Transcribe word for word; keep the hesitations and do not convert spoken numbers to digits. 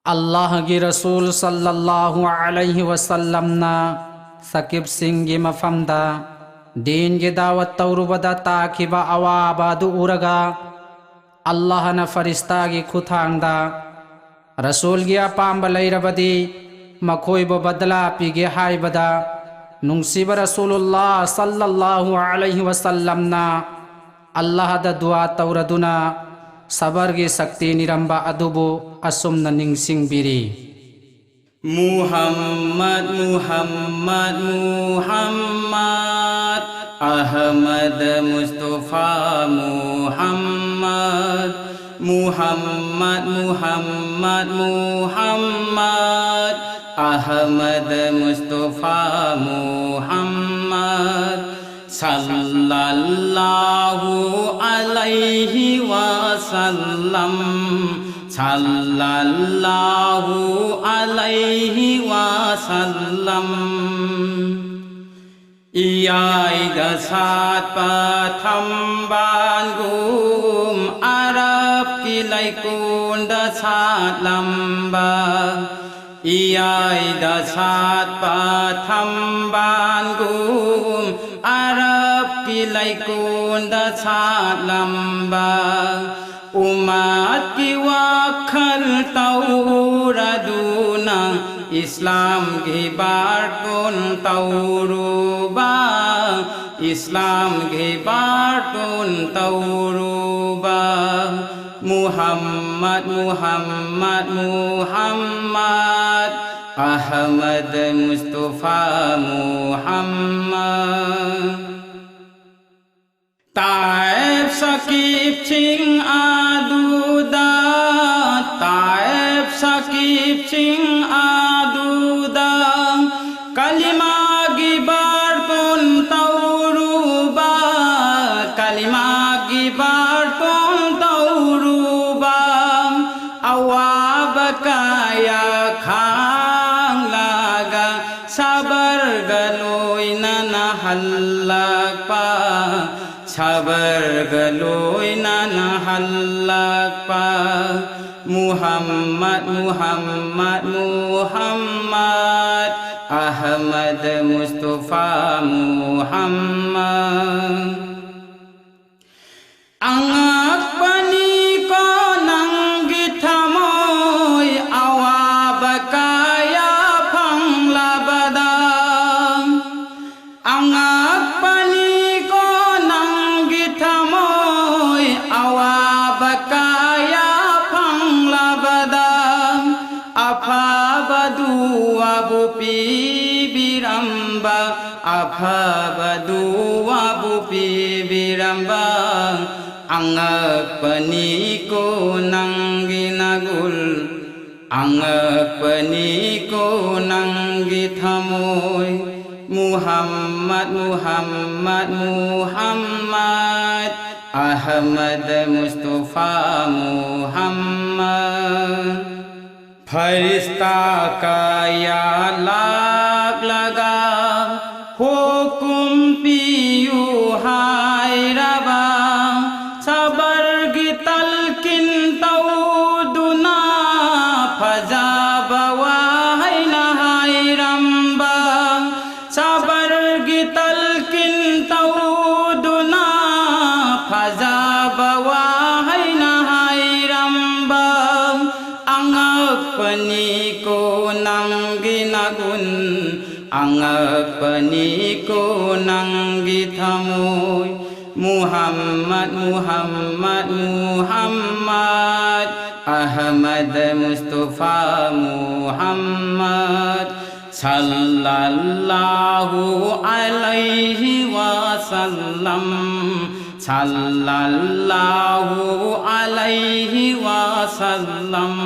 ꯑꯜꯂꯥꯍꯒꯤ ꯔꯁꯨꯜ ꯁꯜꯂꯜꯂꯥꯍꯨ ꯑꯂꯩꯍꯤ ꯋꯁꯜꯂꯝꯅ ꯁꯀꯤꯕꯁꯤꯡꯒꯤ ꯃꯐꯝꯗ ꯗꯤꯟꯒꯤ ꯗꯥꯋꯠ ꯇꯧꯔꯨꯕꯗ ꯇꯥꯈꯤꯕ ꯑꯋꯥꯕ ꯑꯗꯨ ꯎꯔꯒ, ꯑꯜꯂꯥꯍꯅ ꯐꯔꯤꯁꯇꯥꯒꯤ ꯈꯨꯠꯊꯥꯡꯗ ꯔꯁꯨꯜꯒꯤ ꯑꯄꯥꯝꯕ ꯂꯩꯔꯕꯗꯤ ꯃꯈꯣꯏꯕꯨ ꯕꯗꯂꯥ ꯄꯤꯒꯦ ꯍꯥꯏꯕꯗ, ꯅꯨꯡꯁꯤꯕ ꯔꯁꯨꯂꯨꯜꯂꯥꯍ ꯁꯜꯂꯜꯂꯥꯍꯨ ꯑꯂꯩꯍꯤ ꯋꯁꯜꯂꯝꯅ ꯑꯜꯂꯥꯍꯗ ꯗꯨꯋꯥ ꯇꯧꯔꯗꯨꯅ ꯁꯕꯔꯒꯤ ꯁꯛꯇꯤ ꯅꯤꯔꯝꯕ ꯑꯗꯨꯕꯨ ꯑꯁꯨꯝꯅ ꯅꯤꯡꯁꯤꯡꯕꯤꯔꯤ꯫ Muhammad, Muhammad, Muhammad, Ahmad, Mustafa, Muhammad, Muhammad, Muhammad, Muhammad, Ahmad, Mustafa, Muhammad, sallallahu alaihi wasallam, sallallahu alaihi wasallam. ꯏꯌꯥꯏꯗ ꯁꯥꯠꯄ ꯊꯝꯕꯥꯜꯒꯨꯝ ꯑꯔꯕꯀꯤ ꯂꯩꯀꯣꯜꯗ ꯁꯥꯠꯂꯝꯕ, ꯏꯌꯥꯏꯗ ꯁꯥꯠꯄ ꯊꯝꯕꯥꯜꯒꯨꯝ ꯑꯔꯕꯀꯤ ꯂꯩꯀꯣꯜꯗ ꯁꯥꯠꯂꯝꯕ, ꯎꯃꯠꯀꯤ ꯋꯥꯈꯜ ꯇꯧꯔꯗꯨꯅ ꯏꯁꯂꯥꯝꯒꯤ ꯕꯥꯔꯇꯣꯟ ꯇꯧꯔꯨꯕ, ꯏꯁꯂꯥꯝꯒꯤ ꯕꯥꯔꯇꯣꯟ ꯇꯧꯔꯨꯕ꯫ Muhammad, Muhammad, Muhammad, Ahmad, Mustafa, Muhammad. ꯇꯥꯏꯐ ꯁꯀꯤꯕꯁꯤꯡ ꯑꯗꯨꯗ, ꯇꯥꯏꯐ ꯁꯀꯤꯕꯁꯤꯡ ꯑꯗꯨꯗ, ꯀꯂꯤꯃꯥꯒꯤ ꯕꯥꯔꯇꯣꯟ ꯇꯧꯔꯨꯕ, ꯀꯂꯤꯃꯥꯒꯤ ꯕꯥꯔꯇꯣꯟ ꯇꯧꯔꯨꯕ, ꯑꯋꯥꯕ ꯀꯌꯥ ꯈꯥꯡꯂꯒ ꯁꯕꯔꯒ ꯂꯣꯏꯅꯅ ꯍꯜꯂꯛꯄ, ꯁꯕꯔꯒ ꯂꯣꯏꯅꯅ ꯍꯜꯂꯛꯄ꯫ Muhammad, Muhammad, Muhammad, Ahmad, Mustafa, Muhammad. ꯑꯉꯛꯄꯅꯤꯀꯣ ꯅꯪꯒꯤ ꯊꯃꯣꯏ, ꯑꯋꯥꯕ ꯀꯌꯥ ꯐꯪꯂꯕꯗ꯫ ꯑꯉꯛꯄꯅꯤꯀꯣ ꯅꯪꯒꯤ ꯊꯃꯣꯏ, ꯑꯋꯥꯕ ꯀꯌꯥ ꯐꯪꯂꯕꯗ꯫ ꯑꯐꯕ ꯗꯨꯋꯥꯕꯨ ꯄꯤꯕꯤꯔꯝꯕ, ꯑꯐꯕ ꯗꯨꯋꯥꯕꯨ ꯄꯤꯕꯤꯔꯝꯕ꯫ ꯑꯉꯛꯄꯅꯤꯀꯣ ꯅꯪꯒꯤ ꯅꯒꯨꯟ, ꯑꯉꯛꯄꯅꯤꯀꯣ ꯅꯪꯒꯤ ꯊꯃꯣꯏ꯫ Muhammad, Muhammad, Muhammad, Ahmad, Mustafa, Muhammad. ꯐꯔꯤꯁꯇꯥ ꯀꯌꯥ ꯂꯥꯛꯂꯒ ꯍꯨꯀꯨꯝ ꯄꯤꯌꯨ ꯍꯥꯏꯔꯕ꯫ ꯁꯕꯔꯒꯤ ꯇꯜꯀꯤꯟ ꯇꯧꯗꯨꯅ ꯐꯖꯕ ꯋꯥꯍꯩꯅ ꯍꯥꯏꯔꯝꯕ꯫ ꯁꯕꯔꯒꯤ ꯇꯜꯀꯤꯟ ꯇꯧꯗꯨꯅ ꯐꯖꯕ ꯋꯥꯍꯩꯅ ꯍꯥꯏꯔꯝꯕ꯫ ꯑꯉꯛꯄꯅꯤꯀꯣ ꯅꯪꯒꯤ ꯅꯒꯨꯟ, ꯑꯉꯛꯄꯅꯤꯀꯣ ꯅꯪꯒꯤ ꯊꯃꯣꯏ꯫ Muhammad, Muhammad, Muhammad, Ahmad, Mustafa, Muhammad. صلى الله عليه وسلم، صلى الله عليه وسلم.